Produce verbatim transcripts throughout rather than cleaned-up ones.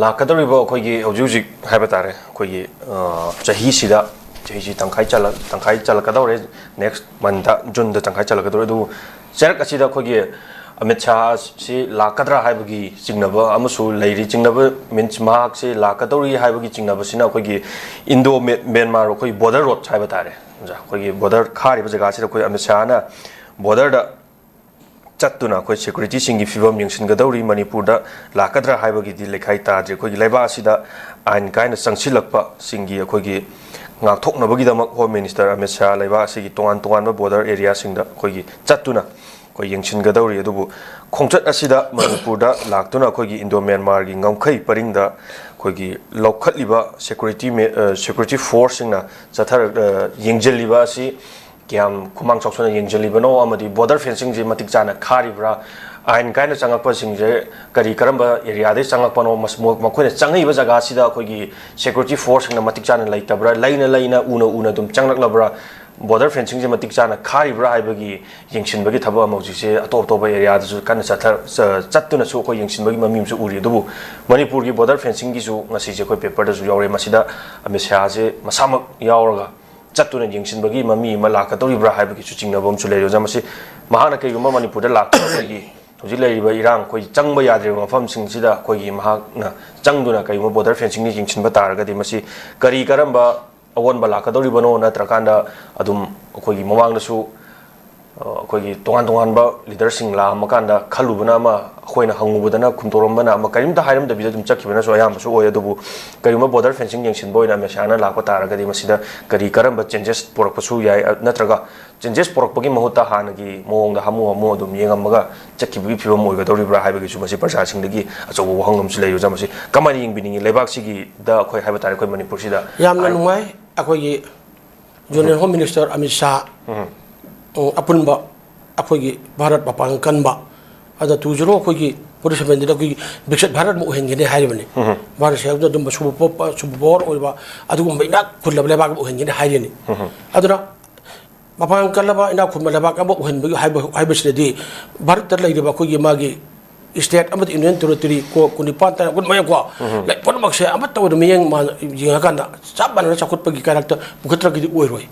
ꯂꯥꯛꯀꯗꯧꯔꯤꯕ ꯑꯩꯈꯣꯏꯒꯤ ꯍꯧꯖꯤꯛ ꯍꯧꯖꯤꯛ ꯍꯥꯏꯕ ꯇꯥꯔꯦ, ꯑꯩꯈꯣꯏꯒꯤ, ꯑ, ꯆꯍꯤꯁꯤꯗ, ꯆꯍꯤꯁꯤ ꯇꯪꯈꯥꯏ ꯆꯜꯂ-, ꯇꯪꯈꯥꯏ ꯆꯜꯂꯛꯀꯗꯧꯔꯦ꯫ Next month ꯇ, June ꯗ ꯇꯪꯈꯥꯏ ꯆꯜꯂꯛꯀꯗꯧꯔꯦ꯫ ꯑꯗꯨꯕꯨ ꯆꯩꯔꯛ ꯑꯁꯤꯗ ꯑꯩꯈꯣꯏꯒꯤ ꯑꯃꯤꯠ ꯁꯥꯍꯁꯤ ꯂꯥꯛꯀꯗ꯭ꯔꯥ ꯍꯥꯏꯕꯒꯤ ꯆꯤꯡꯅꯕ ꯑꯃꯁꯨ ꯂꯩꯔꯤ꯫ ꯆꯤꯡꯅꯕ means ꯃꯍꯥꯛꯁꯤ ꯂꯥꯛꯀꯗꯧꯔꯤ ꯍꯥꯏꯕꯒꯤ ꯆꯤꯡꯅꯕꯁꯤꯅ ꯑꯩꯈꯣꯏꯒꯤ ꯏꯟꯗꯣ ꯃꯦ-, ꯃ꯭ꯌꯥꯟꯃꯥꯔ ꯑꯩꯈꯣꯏ border road ꯍꯥꯏꯕ ꯇꯥꯔꯦ, ꯑꯣꯖꯥ, ꯑꯩꯈꯣꯏꯒꯤ border ꯈꯥꯔꯤꯕ ꯖꯒꯥꯁꯤꯗ ꯑꯩꯈꯣꯏ ꯑꯃꯤꯠ ꯁꯥꯍꯅ border ꯗ ꯆꯠꯇꯨꯅ ꯑꯩꯈꯣꯏ security ꯁꯤꯡꯒꯤ ꯐꯤꯕꯝ ꯌꯦꯡꯁꯤꯟꯒꯗꯧꯔꯤ꯫ ꯃꯅꯤꯄꯨꯔꯗ ꯂꯥꯛꯀꯗ꯭ꯔꯥ ꯍꯥꯏꯕꯒꯤꯗꯤ ꯂꯩꯈꯥꯏ ꯇꯥꯗ꯭ꯔꯤ꯫ ꯑꯩꯈꯣꯏꯒꯤ ꯂꯩꯕꯥꯛ ꯑꯁꯤꯗ ꯑꯥꯏꯟ ꯀꯥꯏꯅ ꯆꯪꯁꯤꯜꯂꯛꯄꯁꯤꯡꯒꯤ ꯑꯩꯈꯣꯏꯒꯤ ꯉꯥꯛꯊꯣꯛꯅꯕꯒꯤꯗꯃꯛ Home Minister ꯑꯃꯤꯠ ꯁꯥꯍ ꯂꯩꯕꯥꯛ ꯑꯁꯤꯒꯤ ꯇꯣꯉꯥꯟ ꯇꯣꯉꯥꯟꯕ border area ꯁꯤꯡꯗ ꯑꯩꯈꯣꯏꯒꯤ ꯆꯠꯇꯨꯅ ꯑꯩꯈꯣꯏ ꯌꯦꯡꯁꯤꯟꯒꯗꯧꯔꯤ꯫ ꯑꯗꯨꯕꯨ ꯈꯣꯡꯆꯠ ꯑꯁꯤꯗ ꯃꯅꯤꯄꯨꯔꯗ ꯂꯥꯛꯇꯨꯅ ꯑꯩꯈꯣꯏꯒꯤ ꯏꯟꯗꯣ ꯃ꯭ꯌꯥꯟꯃꯥꯔꯒꯤ ꯉꯝꯈꯩ ꯄꯔꯤꯡꯗ ꯑꯩꯈꯣꯏꯒꯤ ꯂꯧꯈꯠꯂꯤꯕ security ꯃꯦ-, ꯑ, security force ꯁꯤꯡꯅ ꯆꯠꯊꯔꯛ-, ꯑ, ꯌꯦꯡꯁꯤꯜꯂꯤꯕ ꯑꯁꯤ ꯀꯌꯥꯝ ꯈꯨꯃꯥꯡ ꯆꯥꯎꯁꯟꯅ ꯌꯦꯡꯁꯤꯜꯂꯤꯕꯅꯣ ꯑꯃꯗꯤ border fencing ꯁꯦ ꯃꯇꯤꯛ ꯆꯥꯅ ꯈꯥꯔꯤꯕ꯭ꯔꯥ, ꯑꯥꯏꯟ ꯀꯥꯏꯅ ꯆꯪꯉꯛꯄꯁꯤꯡꯁꯦ ꯀꯔꯤ ꯀꯔꯝꯕ area ꯗꯒꯤ ꯆꯪꯉꯛꯄꯅꯣ, ꯃꯁ-, ꯃꯣ-, ꯃꯈꯣꯏꯅ ꯆꯪꯉꯛꯏꯕ ꯖꯒꯥꯁꯤꯗ ꯑꯩꯈꯣꯏꯒꯤ security force ꯁꯤꯡꯅ ꯃꯇꯤꯛ ꯆꯥꯅ ꯂꯩꯇꯕ꯭ꯔꯥ, ꯂꯩꯅ ꯂꯩꯅ ꯎꯅ ꯎꯅ ꯑꯗꯨꯝ ꯆꯪꯂꯛꯂꯕ꯭ꯔꯥ, border fencing ꯁꯦ ꯃꯇꯤꯛ ꯆꯥꯅ ꯈꯥꯔꯤꯕ꯭ꯔꯥ ꯍꯥꯏꯕꯒꯤ ꯌꯦꯡꯁꯤꯟꯕꯒꯤ ꯊꯕꯛ ꯑꯃ ꯍꯧꯖꯤꯛꯁꯦ ꯑꯇꯣꯞ ꯑꯇꯣꯞꯄ area ꯗꯁꯨ ꯀꯟꯅ ꯆꯠꯊ-, ꯆ-, ꯆꯠꯇꯨꯅꯁꯨ ꯑꯩꯈꯣꯏ ꯌꯦꯡꯁꯤꯟꯕꯒꯤ ꯃꯃꯤ ꯑꯃꯁꯨ ꯎꯔꯤ꯫ ꯑꯗꯨꯕꯨ ꯃꯅꯤꯄꯨꯔꯒꯤ border fencing ꯒꯤꯁꯨ ꯉꯁꯤꯁꯦ ꯑꯩꯈꯣꯏ paper ꯗꯁꯨ ꯌꯥꯎꯔꯦ꯫ ꯃꯁꯤꯗ ꯑꯃꯤꯠ ꯁꯥꯍꯁꯦ ꯃꯁꯥꯃꯛ ꯌꯥꯎꯔꯒ ꯆꯠꯇꯨꯅ ꯌꯦꯡꯁꯤꯟꯕꯒꯤ ꯃꯃꯤ ꯑꯃ ꯂꯥꯛꯀꯗꯧꯔꯤꯕ꯭ꯔꯥ ꯍꯥꯏꯕꯒꯤꯁꯨ ꯆꯤꯡꯅꯕ ꯑꯃꯁꯨ ꯂꯩꯔꯤ꯫ ꯑꯣꯖꯥ, ꯃꯁꯤ ꯃꯍꯥꯛꯅ ꯀꯔꯤꯒꯨꯝꯕ ꯃꯅꯤꯄꯨꯔꯗ ꯂꯥꯛꯇꯨꯅ ꯑꯩꯈꯣꯏꯒꯤ ꯍꯧꯖꯤꯛ ꯂꯩꯔꯤꯕ ꯏꯔꯥꯡ, ꯑꯩꯈꯣꯏ ꯆꯪꯕ ꯌꯥꯗ꯭ꯔꯤꯕ ꯃꯐꯝꯁꯤꯡꯁꯤꯗ ꯑꯩꯈꯣꯏꯒꯤ ꯃꯍꯥꯛꯅ ꯆꯪꯗꯨꯅ ꯀꯔꯤꯒꯨꯝꯕ border fencing ꯅ ꯌꯦꯡꯁꯤꯟꯕ ꯇꯥꯔꯒꯗꯤ ꯃꯁꯤ ꯀꯔꯤ ꯀꯔꯝꯕ ꯑꯑꯣꯟꯕ ꯂꯥꯛꯀꯗꯧꯔꯤꯕꯅꯣ, ꯅꯠꯇ꯭ꯔꯀꯥꯟꯗ ꯑꯗꯨꯝ ꯑꯩꯈꯣꯏꯒꯤ ꯃꯃꯥꯡꯗꯁꯨ, ꯑ, ꯑꯩꯈꯣꯏꯒꯤ ꯇꯣꯉꯥꯟ ꯇꯣꯉꯥꯟꯕ leader ꯁꯤꯡ ꯂꯥꯛꯑꯝꯃꯀꯥꯟꯗ ꯈꯜꯂꯨꯕꯅ ꯑꯃ, ꯑꯩꯈꯣꯏꯅ ꯍꯪꯉꯨꯕꯗꯅ ꯈꯨꯝꯗꯣꯔꯝꯕꯅ ꯑꯃ, ꯀꯔꯤꯝꯇ ꯍꯥꯏꯔꯝꯗꯕꯤꯗ ꯑꯗꯨꯝ ꯆꯠꯈꯤꯕꯅꯁꯨ ꯑꯌꯥꯝꯕꯁꯨ ꯑꯣꯏ꯫ ꯑꯗꯨꯕꯨ ꯀꯔꯤꯒꯨꯝꯕ border fencing ꯌꯦꯡꯁꯤꯟꯕ ꯑꯣꯏꯅ ꯑꯃꯤꯠ ꯁꯥꯍꯅ ꯂꯥꯛꯄ ꯇꯥꯔꯒꯗꯤ ꯃꯁꯤꯗ ꯀꯔꯤ ꯀꯔꯝꯕ changes ꯄꯨꯔꯛꯄꯁꯨ ꯌꯥꯏ, ꯑ, ꯅꯠꯇ꯭ꯔꯒ changes ꯄꯨꯔꯛꯄꯒꯤ ꯃꯍꯨꯠꯇ ꯍꯥꯟꯅꯒꯤ ꯃꯑꯣꯡꯗ ꯍꯥꯃꯨ ꯍꯥꯃꯨ ꯑꯗꯨꯝ ꯌꯦꯡꯉꯝꯃꯒ ꯆꯠꯈꯤꯕꯒꯤ ꯐꯤꯕꯝ ꯑꯣꯏꯒꯗꯧꯔꯤꯕ꯭ꯔꯥ ꯍꯥꯏꯕꯒꯤꯁꯨ ꯃꯁꯤ ꯄ꯭ꯔꯖꯥꯁꯤꯡꯗꯒꯤ ꯑꯆꯧꯕ ꯋꯥꯍꯪ ꯑꯃꯁꯨ ꯂꯩꯔꯤ꯫ ꯑꯣꯖꯥ, ꯃꯁꯤ ꯀꯃꯥꯏꯅ ꯌꯦꯡꯕꯤꯅꯤꯡꯉꯤ? ꯂꯩꯕꯥꯛꯁꯤꯒꯤꯗ ꯑꯩꯈꯣꯏ ꯍꯥꯏꯕ ꯇꯥꯔꯦ, ꯑꯩꯈꯣꯏ ꯃꯅꯤꯄꯨꯔꯁꯤꯗ ꯌꯥꯝꯅ ꯍꯥꯏ- ꯅꯨꯡꯉꯥꯏ꯫ ꯑꯩꯈꯣꯏꯒꯤ Union Home Minister Amit Shah, ꯎꯝ, ꯑꯄꯨꯟꯕ ꯑꯩꯈꯣꯏꯒꯤ ꯚꯥꯔꯠ ꯃꯄꯥꯡꯒꯜ ꯀꯟꯕ, ꯑꯗ two zero ꯑꯩꯈꯣꯏꯒꯤ forty seven ꯗ ꯑꯩꯈꯣꯏꯒꯤ ꯕꯤꯛꯁꯤꯠ ꯚꯥꯔꯠ ꯑꯃ ꯑꯣꯏꯍꯟꯒꯅꯤ ꯍꯥꯏꯔꯤꯕꯅꯤ꯫ ꯎꯝ꯫ ꯚꯥꯔꯠꯁꯦ ꯑꯗꯨꯝꯕ super power, super power ꯑꯣꯏꯕ ꯑꯗꯨꯒꯨꯝꯕ ꯏꯅꯥꯛ ꯈꯨꯜꯂꯕ ꯂꯩꯕꯥꯛ ꯑꯃ ꯑꯣꯏꯍꯟꯒꯅꯤ ꯍꯥꯏꯔꯤꯅꯤ꯫ ꯎꯝ꯫ ꯑꯗꯨꯅ ꯃꯄꯥꯡꯒꯜ ꯀꯜꯂꯕ ꯏꯅꯥꯛ ꯈꯨꯟꯕ ꯂꯩꯕꯥꯛ ꯑꯃ ꯑꯣꯏꯍꯟꯕꯒꯤ ꯍꯥꯏꯕ, ꯍꯥꯏꯕꯁꯤꯗꯗꯤ ꯚꯥꯔꯠꯇ ꯂꯩꯔꯤꯕ ꯑꯩꯈꯣꯏꯒꯤ ꯃꯥꯒꯤ ꯁ꯭ꯇꯦꯠ ꯑꯃꯗꯤ ꯌꯨꯅꯤꯌꯟ ꯇꯦꯔꯤꯇꯣꯔꯤ ꯀꯣ ꯀꯨꯟꯅꯤꯄꯥꯟ, ꯇꯔꯥ, ꯀꯨꯟꯃꯉꯥ ꯀꯣ, ꯂꯩ ꯄꯨꯝꯅꯃꯛꯁꯦ ꯑꯃꯠꯇ ꯑꯣꯏꯅ ꯃꯤꯠꯌꯦꯡ ꯃꯥ-, ꯌꯦꯡꯉꯀꯥꯟꯗ ꯆꯞ ꯃꯥꯟꯅꯅ ꯆꯥꯎꯈꯠꯄꯒꯤ ꯀꯥꯔꯛꯇ ꯄꯨꯈꯠꯇ꯭ꯔꯒꯗꯤ ꯑꯣꯏꯔꯣꯏ꯫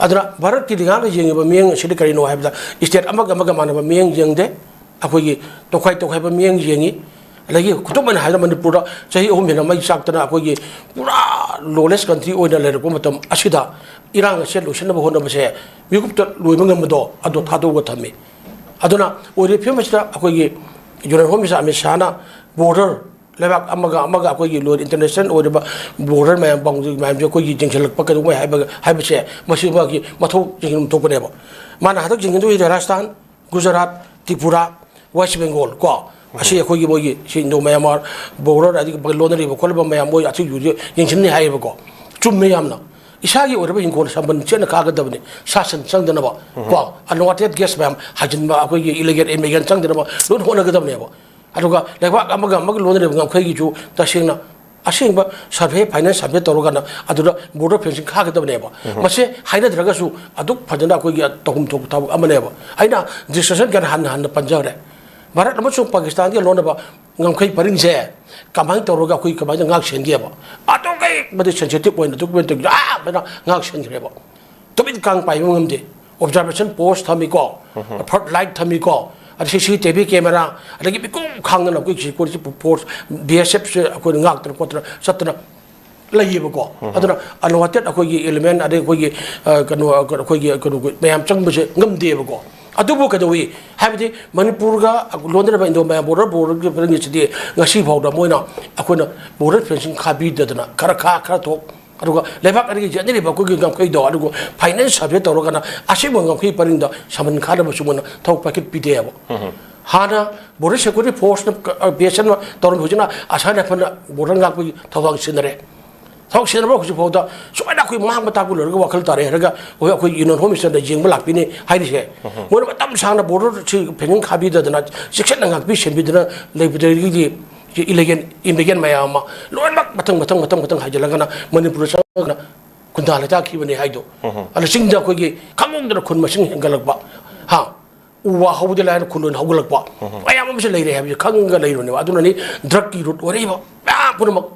ꯑꯗꯨꯅ ꯚꯥꯔꯠꯀꯤ ꯂꯩꯉꯥꯛꯅ ꯌꯦꯡꯉꯤꯕ ꯃꯤꯠꯌꯦꯡ ꯑꯁꯤꯗꯤ ꯀꯔꯤꯅꯣ ꯍꯥꯏꯕꯗ, ꯁ꯭ꯇꯦꯠ ꯑꯃꯒ ꯑꯃꯒ ꯃꯥꯟꯅꯕ ꯃꯤꯠꯌꯦꯡ ꯌꯦꯡꯗꯦ꯫ ꯑꯩꯈꯣꯏꯒꯤ ꯇꯣꯈꯥꯏ ꯇꯣꯈꯥꯏꯕ ꯃꯤꯠꯌꯦꯡ ꯌꯦꯡꯉꯤ꯫ ꯑꯗꯒꯤ ꯈꯨꯗꯝ ꯑꯣꯏꯅ ꯍꯥꯏꯔꯕꯗ ꯃꯅꯤꯄꯨꯔꯗ ꯆꯍꯤ ꯑꯍꯨꯝ ꯍꯦꯟꯅ ꯃꯩ ꯆꯥꯛꯇꯅ ꯑꯩꯈꯣꯏꯒꯤ ꯄꯨꯔꯥ ꯂꯣꯂꯦꯁ ꯀꯟꯇ꯭ꯔꯤ ꯑꯣꯏꯅ ꯂꯩꯔꯛꯄ ꯃꯇꯝ ꯑꯁꯤꯗ ꯏꯔꯥꯡ ꯑꯁꯦ ꯂꯣꯏꯁꯤꯟꯅꯕ ꯍꯣꯠꯅꯕꯁꯦ ꯃꯤꯀꯨꯞꯇ ꯂꯣꯏꯕ ꯉꯝꯕꯗꯣ ꯑꯗꯣ ꯊꯥꯗꯣꯛꯑꯒ ꯊꯝꯃꯤ꯫ ꯑꯗꯨꯅ ꯑꯣꯏꯔꯤꯕ ꯐꯤꯕꯝ ꯑꯁꯤꯗ ꯑꯩꯈꯣꯏꯒꯤ ꯌꯨꯅꯤꯌꯟ ꯍꯣꯝ ꯃꯤꯅꯤꯁꯇꯔ ꯑꯃꯤꯠ ꯁꯥꯍꯅ ꯕꯣꯔꯗꯔ ꯂꯩꯕꯥꯛ ꯑꯃꯒ ꯑꯃꯒ ꯑꯩꯈꯣꯏꯒꯤ ꯂꯣꯏ ꯏꯟꯇꯔꯅꯦꯁꯅꯦꯜ ꯑꯣꯏꯔꯤꯕ ꯕꯣꯔꯗꯔ ꯃꯌꯥꯝ, ꯕꯥꯎꯟꯗꯔꯤ ꯃꯌꯥꯝꯁꯦ ꯑꯩꯈꯣꯏꯒꯤ ꯌꯦꯡꯁꯤꯜꯂꯛꯄ ꯀꯩꯗꯧꯉꯩ ꯍꯥꯏꯕ, ꯍꯥꯏꯕꯁꯦ ꯃꯁꯤ ꯃꯥꯒꯤ ꯃꯊꯧ ꯌꯦꯡꯁꯤꯟꯐꯝ ꯊꯣꯛꯄꯅꯦꯕ꯫ ꯃꯥꯅ ꯍꯟꯗꯛ ꯌꯦꯡꯁꯤꯟꯗꯣꯏꯁꯦ ꯔꯥꯖꯁꯊꯥꯟ, ꯒꯨꯖꯔꯥꯠ, ꯇ꯭ꯔꯤꯄꯨꯔꯥ, ꯋꯦꯁ ꯕꯦꯡꯒꯣꯜ ꯀꯣ, ꯑꯁꯤ ꯑꯩꯈꯣꯏꯒꯤ ꯃꯣꯏꯒꯤ ꯁꯤ ꯏꯟꯗꯣ ꯃꯌꯥꯟꯃꯥꯔ ꯕꯣꯔꯗꯔ ꯑꯗꯒꯤ ꯂꯣꯟꯅꯔꯤꯕ ꯈꯣꯠꯂꯤꯕ ꯃꯌꯥꯝ ꯃꯣꯏ ꯑꯊꯤꯡꯕꯁꯦ ꯌꯦꯡꯁꯤꯟꯅꯤ ꯍꯥꯏꯌꯦꯕꯀꯣ꯫ ꯆꯨꯝꯃꯦ ꯌꯥꯝꯅ꯫ ꯏꯁꯥꯒꯤ ꯑꯣꯏꯔꯕ ꯍꯤꯡꯈꯣꯜ ꯁꯝꯕꯟ ꯆꯦꯠꯅ ꯈꯥꯒꯗꯕꯅꯤ, ꯁꯥ ꯁꯟ ꯆꯪꯗꯅꯕ ꯀꯣ, ꯑꯟꯋꯥꯟꯇꯦꯗ ꯒꯦꯁ ꯃꯌꯥꯝ ꯍꯥꯏꯖꯤꯟꯕ, ꯑꯩꯈꯣꯏꯒꯤ ꯏꯂꯤꯒꯦꯜ ꯏꯃꯤꯒ꯭ꯔꯦꯟ ꯆꯪꯗꯅꯕ ꯂꯣꯏꯅ ꯍꯣꯠꯅꯒꯗꯕꯅꯦꯕ꯫ ꯑꯗꯨꯒ ꯂꯩꯕꯥꯛ ꯑꯃꯒ ꯑꯃꯒ ꯂꯣꯟꯅꯔꯤꯕ ꯉꯝꯈꯩꯒꯤꯁꯨ ꯇꯁꯦꯡꯅ ꯑꯁꯦꯡꯕ ꯁꯔꯚꯦ, ꯐꯥꯏꯅꯦꯜ ꯁꯔꯚꯦ ꯇꯧꯔꯀꯥꯟꯗ ꯑꯗꯨꯗ ꯕꯣꯔꯗꯔ ꯐꯦꯟꯁꯤꯡ ꯈꯥꯒꯗꯕꯅꯦꯕ꯫ ꯃꯁꯤ ꯍꯥꯏꯅꯗ꯭ꯔꯒꯁꯨ ꯑꯗꯨꯛ ꯐꯖꯅ ꯑꯩꯈꯣꯏꯒꯤ ꯇꯧꯐꯝ ꯊꯣꯛꯄ ꯊꯕꯛ ꯑꯃꯅꯦꯕ꯫ ꯑꯩꯅ ꯗꯤꯁꯀꯁꯟ ꯀꯌꯥ ꯍꯟꯅ ꯍꯟꯅ ꯄꯟꯖꯈ꯭ꯔꯦ꯫ ꯚꯥꯔꯠ ꯑꯃꯁꯨꯡ ꯄꯥꯀꯤꯁꯇꯥꯟꯒꯤ ꯂꯣꯟꯅꯕ ꯉꯝꯈꯩ ꯄꯔꯤꯡꯁꯦ ꯀꯃꯥꯏꯅ ꯇꯧꯔꯒ ꯑꯩꯈꯣꯏ ꯀꯃꯥꯏꯅ ꯉꯥꯛ ꯁꯦꯟꯒꯦꯕ? ꯑꯗꯨꯛꯀꯤ ꯃꯇꯤꯛ ꯁꯦꯟꯁꯤꯇꯤꯚ ꯑꯣꯏꯅ, ꯑꯗꯨꯛꯀꯤ ꯃꯇꯤꯛ ꯌꯥꯝꯅ ꯉꯥꯛ ꯁꯦꯟꯈ꯭ꯔꯦꯕ꯫ ꯇꯨꯃꯤꯟ ꯀꯥꯡ ꯄꯥꯏꯕ ꯉꯝꯗꯦ꯫ ꯑꯣꯕꯖꯥꯔꯕꯦꯁꯟ ꯄꯣꯁ ꯊꯝꯃꯤꯀꯣ, ꯐ꯭ꯂꯠ ꯂꯥꯏꯠ ꯊꯝꯃꯤꯀꯣ, ꯑꯗꯩ ꯁꯤ ꯁꯤ ꯇꯤ ꯚꯤ ꯀꯦꯃꯦꯔꯥ, ꯑꯗꯒꯤ ꯃꯤꯀꯨꯞ ꯈꯥꯡꯗꯅ ꯑꯩꯈꯣꯏ ꯁꯦꯀ꯭ꯌꯨꯔꯤꯇꯤ ꯐꯣꯔꯁ, ꯕꯤ ꯑꯦꯁ ꯑꯦꯐꯁꯦ ꯑꯩꯈꯣꯏꯅ ꯉꯥꯛꯇꯅ ꯈꯣꯠꯇꯅ ꯆꯠꯇꯅ ꯂꯩꯌꯦꯕꯀꯣ꯫ ꯑꯗꯨꯅ ꯑꯟꯋꯥꯟꯇꯦꯗ ꯑꯩꯈꯣꯏꯒꯤ ꯏꯂꯤꯃꯦꯟ, ꯑꯗꯩ ꯑꯩꯈꯣꯏꯒꯤ, ꯑ, ꯀꯩꯅꯣ, ꯑꯩꯈꯣꯏꯒꯤ ꯀꯩꯅꯣ ꯃꯌꯥꯝ ꯆꯪꯕꯁꯦ ꯉꯝꯗꯦꯕꯀꯣ꯫ ꯑꯗꯨꯕꯨ ꯀꯩꯗꯧꯏ ꯍꯥꯏꯕꯗꯤ ꯃꯅꯤꯄꯨꯔꯒ ꯂꯣꯟꯅꯔꯤꯕ ꯏꯟꯗꯣ ꯃꯌꯥꯟ ꯕꯣꯔꯗꯔ, ꯕꯣꯔꯗꯔꯒꯤ ꯐꯤꯕꯝꯁꯤꯗꯤ ꯉꯁꯤ ꯐꯥꯎꯗ ꯃꯣꯏꯅ ꯑꯩꯈꯣꯏꯅ ꯕꯣꯔꯗꯔ ꯐꯦꯟꯁꯤꯡ ꯈꯥꯕꯤꯗꯗꯅ ꯈꯔ ꯈꯥ ꯈꯔ ꯊꯣꯛ, ꯑꯗꯨꯒ ꯂꯩꯕꯥꯛ ꯑꯅꯤꯒꯤ ꯌꯦꯠꯅꯔꯤꯕ ꯑꯩꯈꯣꯏꯒꯤ ꯉꯝꯈꯩꯗꯣ ꯑꯗꯨꯒ ꯐꯥꯏꯅꯦꯜ ꯁꯔꯚꯦ ꯇꯧꯔꯒꯅ ꯑꯁꯦꯡꯕ ꯉꯝꯈꯩ ꯄꯔꯤꯡꯗ ꯁꯃꯟ ꯈꯥꯅꯕꯁꯨ ꯃꯣꯏꯅ ꯊꯕꯛ ꯄꯥꯏꯈꯠꯄꯤꯗꯦꯕ꯫ ꯍꯥꯟꯅ ꯕꯣꯔꯗꯔ ꯁꯦꯀ꯭ꯌꯨꯔꯤꯇꯤ ꯐꯣꯔꯁꯅ, ꯑ, ꯕꯤ ꯑꯦꯁ ꯑꯦꯐꯅ ꯇꯧꯔꯝꯃꯤ, ꯍꯧꯖꯤꯛꯅ ꯑꯁꯥꯝ ꯔꯥꯏꯐꯜꯅ ꯕꯣꯔꯗꯔ ꯉꯥꯛꯄꯒꯤ ꯊꯧꯗꯥꯡ ꯁꯤꯟꯅꯔꯦ꯫ ꯊꯕꯛ ꯁꯤꯟꯅꯕ ꯍꯧꯖꯤꯛ ꯐꯥꯎꯗ ꯁꯨꯃꯥꯏꯅ ꯑꯩꯈꯣꯏ ꯃꯥꯡꯕ ꯇꯥꯛꯄ ꯂꯣꯏꯔꯒ ꯋꯥꯈꯜ ꯇꯥꯔꯦ ꯍꯥꯏꯔꯒ ꯑꯩꯈꯣꯏ, ꯑꯩꯈꯣꯏ ꯌꯨꯅꯤꯌꯟ ꯍꯣꯝ ꯃꯤꯅꯤꯁꯇꯔꯗ ꯌꯦꯡꯕ ꯂꯥꯛꯄꯤꯅꯤ ꯍꯥꯏꯔꯤꯁꯦ꯫ ꯃꯣꯏꯅ ꯃꯇꯝ ꯁꯥꯡꯅ ꯕꯣꯔꯗꯔꯁꯤ ꯐꯦꯟꯁꯤꯡ ꯈꯥꯕꯤꯗꯗꯅ ꯆꯦꯛꯁꯤꯟꯅ ꯉꯥꯛꯄꯤ ꯁꯦꯟꯕꯤꯗꯅ ꯂꯩꯕꯗꯒꯤꯗꯤ ꯏꯂꯤꯒꯦꯜ ꯏꯃꯤꯒ꯭ꯔꯦꯟ ꯃꯌꯥꯝ ꯑꯃ ꯂꯣꯏꯅꯃꯛ ꯃꯊꯪ, ꯃꯊꯪ, ꯃꯊꯪ, ꯃꯊꯪ ꯍꯥꯏꯖꯤꯜꯂꯒꯅ ꯃꯅꯤꯄꯨꯔꯗ ꯆꯪꯉꯒꯅ ꯈꯨꯟꯗꯥ ꯂꯩꯇꯥꯈꯤꯕꯅꯤ ꯍꯥꯏꯗꯣ꯫ ꯑꯗ ꯆꯤꯡꯗ ꯑꯩꯈꯣꯏꯒꯤ ꯈꯪꯍꯧꯗꯅ ꯈꯨꯟ ꯃꯁꯤꯡ ꯍꯦꯟꯒꯠꯂꯛꯄ, ꯍꯥ, ꯎ ꯋꯥ ꯍꯧꯕꯗ ꯂꯥꯏꯅ ꯈꯨꯜ ꯑꯣꯏꯅ ꯍꯧꯒꯠꯂꯛꯄ ꯃꯌꯥꯝ ꯑꯃꯁꯨ ꯂꯩꯔꯦ ꯍꯥꯏꯕꯁꯦ ꯈꯪꯉꯒ ꯂꯩꯔꯨꯅꯦꯕ꯫ ꯑꯗꯨꯅꯅꯤ ꯗ꯭ꯔꯒꯀꯤ ꯔꯨꯠ ꯑꯣꯏꯔꯛꯏꯕ ꯃꯌꯥꯝ ꯄꯨꯝꯅꯃꯛ꯫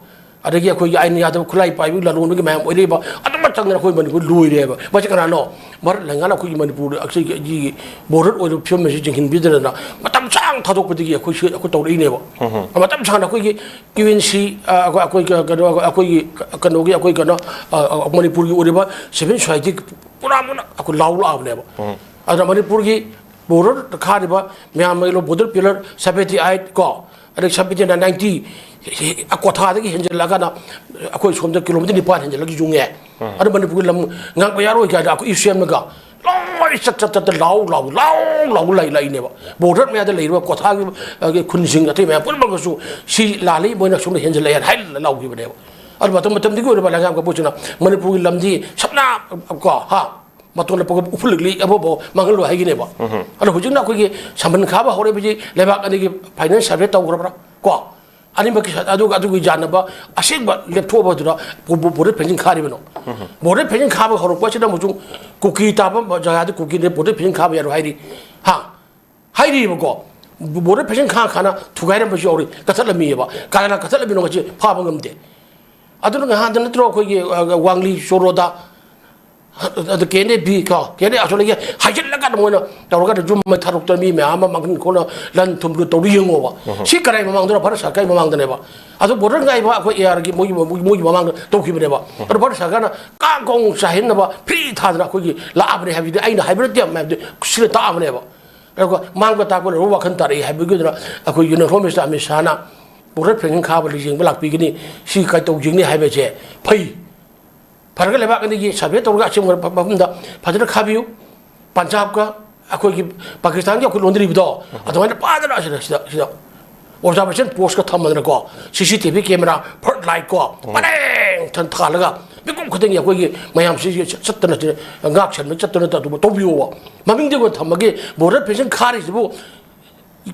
ꯑꯗꯒꯤ ꯑꯩꯈꯣꯏꯒꯤ ꯑꯥꯏꯟ ꯌꯥꯗꯕ ꯈꯨꯠꯂꯥꯏ ꯄꯥꯏꯕꯒꯤ ꯂꯥꯂꯣꯟꯕꯒꯤ ꯃꯌꯥꯝ ꯑꯣꯏꯔꯛꯏꯕ ꯑꯗꯨꯃꯛ ꯆꯪꯗꯅ ꯑꯩꯈꯣꯏ ꯃꯅꯤꯄꯨꯔ ꯂꯣꯏꯔꯦꯕ꯫ ꯃꯁꯤ ꯀꯅꯥꯅꯣ? ꯃꯔꯛ ꯂꯩꯉꯥꯛꯅ ꯑꯩꯈꯣꯏꯒꯤ ꯃꯅꯤꯄꯨꯔꯗ ꯑꯩꯈꯣꯏꯒꯤ ꯕꯣꯔꯗꯔ ꯑꯣꯏꯔꯤꯕ ꯐꯤꯕꯝ ꯑꯁꯤ ꯌꯦꯡꯁꯤꯟꯕꯤꯗꯅ ꯃꯇꯝ ꯁꯥꯡ ꯊꯥꯗꯣꯛꯄꯗꯒꯤ ꯑꯩꯈꯣꯏ ꯁꯤ-, ꯑꯩꯈꯣꯏ ꯇꯧꯔꯛꯏꯅꯦꯕ꯫ ꯃꯇꯝ ꯁꯥꯡꯅ ꯑꯩꯈꯣꯏꯒꯤ ꯀ꯭ꯌꯨ ꯑꯦꯟ ꯁꯤ, ꯑ, ꯑꯩꯈꯣꯏ, ꯑꯩꯈꯣꯏ ꯀ-, ꯀꯩꯅꯣ, ꯑꯩꯈꯣꯏꯒꯤ ꯀꯩꯅꯣꯒꯤ, ꯑꯩꯈꯣꯏ ꯀꯩꯅꯣ, ꯑ, ꯑ, ꯃꯅꯤꯄꯨꯔꯒꯤ ꯑꯣꯏꯔꯤꯕ ꯁꯤꯚꯤꯜ ꯁꯣꯁꯥꯏꯇꯤ ꯄꯨꯔꯥ ꯃꯨꯟꯅ ꯑꯩꯈꯣꯏ ꯂꯥꯎ ꯂꯥꯛꯑꯕꯅꯦꯕ꯫ ꯑꯗꯨꯅ ꯃꯅꯤꯄꯨꯔꯒꯤ ꯕꯣꯔꯗꯔ ꯈꯥꯔꯤꯕ ꯃꯌꯥꯝ ꯂꯩꯔꯣ, ꯕꯣꯔꯗꯔ ꯄꯤꯂꯔ ꯁꯕꯦꯟꯇꯤ ꯑꯩꯠ ꯀꯣ, ꯑꯗꯩ ꯁꯕꯦꯟꯇꯤ ꯅꯥꯏꯟꯇꯤ, ꯀ꯭ꯋꯥꯊꯥꯗꯒꯤ ꯍꯦꯟꯖꯜꯂꯛꯑꯒꯅ ꯑꯩꯈꯣꯏ ꯁꯣꯝꯗ ꯀꯤꯂꯣꯃꯤꯇꯔ ꯅꯤꯄꯥꯟ ꯍꯦꯟꯖꯜꯂꯒ ꯌꯨꯡꯉꯦ꯫ ꯑꯗꯨ ꯃꯅꯤꯄꯨꯔꯒꯤ ꯂꯝ ꯉꯥꯛꯄ ꯌꯥꯔꯣꯏ ꯀꯥꯏꯅ ꯑꯩꯈꯣꯏ ꯏꯁꯨ ꯑꯦꯝꯅꯒ ꯂꯣꯏ ꯆꯠ ꯆꯠ ꯆꯠꯇ ꯂꯥꯎ ꯂꯥꯎ ꯂꯥꯎ ꯂꯥꯎ ꯂꯥꯛꯏꯅꯦꯕ꯫ ꯕꯣꯔꯗꯔ ꯃꯌꯥꯗ ꯂꯩꯔꯤꯕ ꯀ꯭ꯋꯥꯊꯥꯒꯤ, ꯑ, ꯈꯨꯟꯁꯤꯡ ꯑꯇꯩ ꯃꯌꯥꯝ ꯄꯨꯝꯅꯃꯛꯀꯁꯨ ꯁꯤ ꯂꯥꯜꯂꯤ, ꯃꯣꯏꯅ ꯁꯣꯝꯗ ꯍꯦꯟꯖꯜꯂꯛꯑꯦ ꯍꯥꯏꯅ ꯂꯥꯎꯈꯤꯕꯅꯦꯕ꯫ ꯑꯗꯨ ꯃꯇꯝ ꯃꯇꯝꯗꯨꯒꯤ ꯑꯣꯏꯔꯕ ꯂꯩꯉꯥꯛ ꯀꯥꯡꯕꯨꯁꯤꯅ ꯃꯅꯤꯄꯨꯔꯒꯤ ꯂꯝꯗꯤ ꯁꯝꯅ ꯀꯣ, ꯍꯥ, ꯃꯇꯣꯟꯗ ꯄꯣꯛꯄ ꯎꯐꯨꯜ ꯂꯤꯛꯂꯤ ꯑꯃꯐꯥꯎ ꯃꯥꯡꯍꯜꯂꯣꯏ ꯍꯥꯏꯒꯤꯅꯦꯕ꯫ ꯑꯗꯣ ꯍꯧꯖꯤꯛꯅ ꯑꯩꯈꯣꯏꯒꯤ ꯁꯝꯕꯟ ꯈꯥꯕ ꯍꯧꯔꯛꯏꯕꯁꯤ ꯂꯩꯕꯥꯛ ꯑꯅꯤꯒꯤ ꯐꯥꯏꯅꯥꯟꯁ ꯁꯔꯚꯦ ꯇꯧꯈ꯭ꯔꯕ꯭ꯔꯥ? ꯀꯣ, ꯑꯅꯤꯃꯛꯀꯤ ꯁ-, ꯑꯗꯨꯒ ꯑꯗꯨꯒꯤ ꯌꯥꯅꯕ ꯑꯁꯦꯡꯕ ꯂꯦꯞꯊꯣꯛꯑꯕꯗꯨꯅ ꯕꯣ-, ꯕꯣ-, ꯕꯣꯔꯗꯔ ꯐꯦꯟꯁꯤꯡ ꯈꯥꯔꯤꯕꯅꯣ? ꯕꯣꯔꯗꯔ ꯐꯦꯟꯁꯤꯡ ꯈꯥꯕ ꯍꯧꯔꯛꯄ ꯑꯁꯤꯗ ꯑꯃꯨꯛꯁꯨ ꯀꯨꯀꯤ ꯇꯥꯕ ꯖꯒꯥꯗ ꯀꯨꯀꯤꯅ ꯕꯣꯔꯗꯔ ꯐꯦꯟꯁꯤꯡ ꯈꯥꯕ ꯌꯥꯔꯣꯏ ꯍꯥꯏꯔꯤ꯫ ꯍꯥ? ꯍꯥꯏꯔꯤꯕꯀꯣ, ꯕꯣꯔꯗꯔ ꯐꯦꯟꯁꯤꯡ ꯈꯥ ꯈꯥꯅ ꯊꯨꯒꯥꯏꯔꯝꯕꯁꯨ ꯌꯥꯎꯔꯤ, ꯀꯠꯊꯠꯂꯝꯃꯤꯑꯕ꯫ ꯀꯅꯥꯅ ꯀꯠꯊꯠꯂꯝꯃꯤꯅꯣ ꯉꯁꯤ ꯐꯥꯕ ꯉꯝꯗꯦ꯫ ꯑꯗꯨꯅ ꯉꯍꯥꯟꯗ ꯅꯠꯇ꯭ꯔꯣ ꯑꯩꯈꯣꯏꯒꯤ, ꯑ, ꯋꯥꯡꯂꯤ ꯆꯣꯔꯣꯗ, ꯑꯗ ꯀꯦ ꯑꯦꯟ ꯑꯦ ꯕꯤ ꯀꯣ, ꯀꯦ ꯑꯦꯟ ꯑꯦ ꯑꯁꯣꯝꯗꯒꯤ ꯍꯥꯏꯖꯤꯜꯂꯀꯥꯟꯗ ꯃꯣꯏꯅ ꯇꯧꯔꯒ ꯌꯨꯝ ꯃꯩ ꯊꯥꯗꯣꯛꯇꯅ ꯃꯤ ꯃꯌꯥꯝ ꯑꯃ ꯃꯥꯡꯍꯟ ꯈꯣꯠꯅ ꯂꯟ ꯊꯨꯝꯗꯨ ꯇꯧꯔꯤ ꯌꯦꯡꯉꯣꯕ꯫ ꯁꯤ ꯀꯔꯥꯏ ꯃꯃꯥꯡꯗꯅꯣ? ꯚꯥꯔꯠ ꯁꯔꯀꯥꯔꯒꯤ ꯃꯃꯥꯡꯗꯅꯦꯕ꯫ ꯑꯗꯣ ꯕꯣꯔꯗꯔ ꯉꯥꯏꯕ ꯑꯩꯈꯣꯏ ꯑꯦ ꯑꯥꯔꯒꯤ ꯃꯣꯏꯒꯤ, ꯃꯣꯏꯒꯤ, ꯃꯣꯏꯒꯤ ꯃꯃꯥꯡꯗ ꯇꯧꯈꯤꯕꯅꯦꯕ꯫ ꯑꯗꯣ ꯚꯥꯔꯠ ꯁꯔꯀꯥꯔꯅ ꯀꯥꯡ ꯈꯣꯡ ꯆꯥꯏꯍꯟꯅꯕ ꯐ꯭ꯔꯤ ꯊꯥꯗꯅ ꯑꯩꯈꯣꯏꯒꯤ ꯂꯥꯛꯑꯕꯅꯦ ꯍꯥꯏꯕꯗꯤ ꯑꯩꯅ ꯍꯥꯏꯕ ꯅꯠꯇꯦ ꯍꯥꯏꯕꯗꯤ ꯁꯤꯅ ꯇꯥꯛꯑꯕꯅꯦꯕ꯫ ꯑꯗꯨꯒ ꯃꯥꯡꯕ ꯇꯥꯛꯄ ꯂꯣꯏꯔꯕ ꯋꯥꯈꯜ ꯇꯥꯔꯛꯏ ꯍꯥꯏꯕꯒꯤ ꯑꯗꯨꯅ ꯑꯩꯈꯣꯏ ꯌꯨꯅꯤꯌꯟ ꯍꯣꯝ ꯃꯤꯅꯤꯁꯇꯔ ꯑꯃꯤꯠ ꯁꯥꯍꯅ ꯕꯣꯔꯗꯔ ꯐꯦꯟꯁꯤꯡ ꯈꯥꯕ ꯌꯦꯡꯕ ꯂꯥꯛꯄꯤꯒꯅꯤ, ꯁꯤ ꯀꯩꯗꯧ ꯌꯦꯡꯅꯤ ꯍꯥꯏꯕꯁꯦ ꯐꯩ꯫ ꯐꯔꯒ ꯂꯩꯕꯥꯛ ꯑꯅꯤꯒꯤ ꯁꯔꯚꯦ ꯇꯧꯔꯒ ꯑꯁꯦꯡꯕ ꯃꯐꯝꯗ ꯐꯖꯅ ꯈꯥꯕꯤꯌꯨ꯫ ꯄꯟꯖꯥꯕꯀ ꯑꯩꯈꯣꯏꯒꯤ ꯄꯥꯀꯤꯁꯇꯥꯟꯒꯤ ꯑꯩꯈꯣꯏ ꯂꯣꯟꯗ꯭ꯔꯤꯕꯗꯣ ꯑꯗꯨꯃꯥꯏꯅ ꯄꯥꯗꯅ ꯑꯁꯤꯗ, ꯁꯤꯗ, ꯁꯤꯗ ꯑꯣꯕꯖꯥꯔꯕꯦꯁꯟ ꯄꯣꯁꯀ ꯊꯝꯃꯗꯅꯀꯣ, C C T V camera, flood ꯂꯥꯏꯠꯀꯣ, ꯄꯔꯦꯡ ꯊꯟ ꯊꯥꯜꯂꯒ ꯃꯤꯄꯨꯝ ꯈꯨꯗꯤꯡꯒꯤ ꯑꯩꯈꯣꯏꯒꯤ ꯃꯌꯥꯝꯁꯤ ꯆꯠꯇꯅ, ꯉꯥꯛ ꯁꯦꯟꯕ ꯆꯠꯇꯅ ꯑꯗꯨꯕꯨ ꯇꯧꯕꯤꯌꯣꯕ꯫ ꯃꯃꯤꯡꯗꯤ ꯑꯩꯈꯣꯏ ꯊꯝꯃꯒꯦ, ꯕꯣꯔꯗꯔ ꯐꯦꯟꯁꯤꯡ ꯈꯥꯔꯤꯁꯤꯕꯨ